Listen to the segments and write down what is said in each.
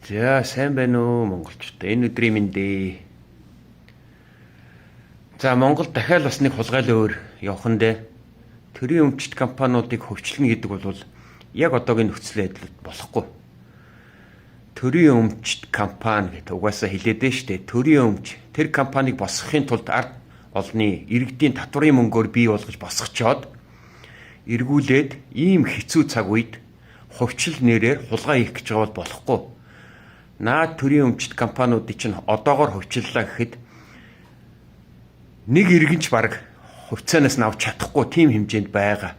За, сайн байна уу, монголчууд. Энэ өдрийн мэнд ээ. За, Монгол дахиад бас нэг хулгайл өөр явхан дээ. Төрийн өмчт компаниудыг хөвчлөнө гэдэг бол яг одоогийн нөхцөл байдалд болохгүй. Төрийн өмчт компани гэдэг угаасаа хэлээд нь штэ. Төрийн өмч тэр компанийг босгохын тулд ард олны иргэдийн татварын мөнгөөр бий болгож босгочоод эргүүлээд ийм хэцүү цаг үед хувьчил нэрээр хулгай хийх гэж байгаа бол болохгүй. Наад төрийн өмчт компаниудыг чинь одоогоор хувьчлалаа гэхэд нэг иргэнч баг хувьцаанаас нь авч чадахгүй тийм хэмжээнд байгаа.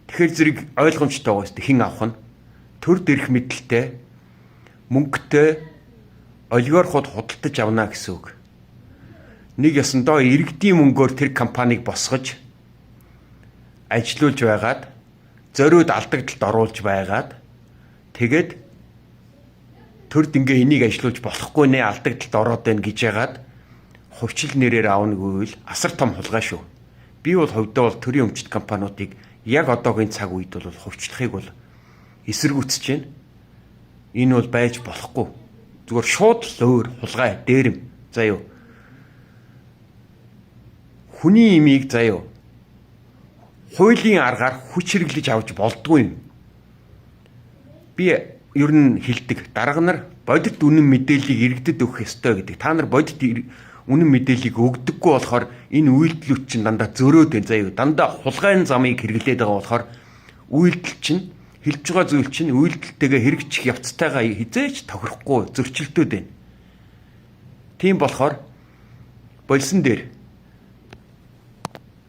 Тэгэхээр зэрэг ойлгомжтой байгаа шүү дээ, хэн авах нь төрд ирэх мэдлэлтэй мөнгөтэй олигархууд худалдаж авна гэсэн үг. Нэг ёсондоо иргэдийн мөнгөөр тэр компанийг босгож ажилуулж байгаад, зориуд алдагдлалд оруулж байгаад, тэгээд төрд ингээ энийг ажилуулж болохгүй нэ, алдагдлалд ороод байна гэж яагаад хувьчил нэрээр авна гэвэл асар том хулгай шүү. Би бол хувьдаа бол төрийн өмчт компаниудыг яг одоогийн цаг үед бол хувьчлахыг бол эсэргүүцэж байна. Энэ бол байж болохгүй. Зүгээр шууд л өөр хулгай дээрэм. За юу. Хүний имийг, за юу, хуулийн аргаар хүч хэрэглэж авч болдгүй юм. Би ер нь хэлдэг, дарга нар бодит үнэн мэдээллийг иргэдэд өгөх ёстой гэдэг. Та нар бодит үнэн мэдээллийг өгдөггүй болохоор энэ үйлдэлүүд чинь дандаа зөрөөд байна, заяа. Дандаа хулгайн замыг хэрэглээд байгаа болохоор үйлдэл чинь, хэлж байгаа зүйл чинь үйлдэлтэйгээ хэрэгжих явцтайгаа хэзээ ч тохирохгүй зөрчилдөд байна. Тийм болохоор болсон дээр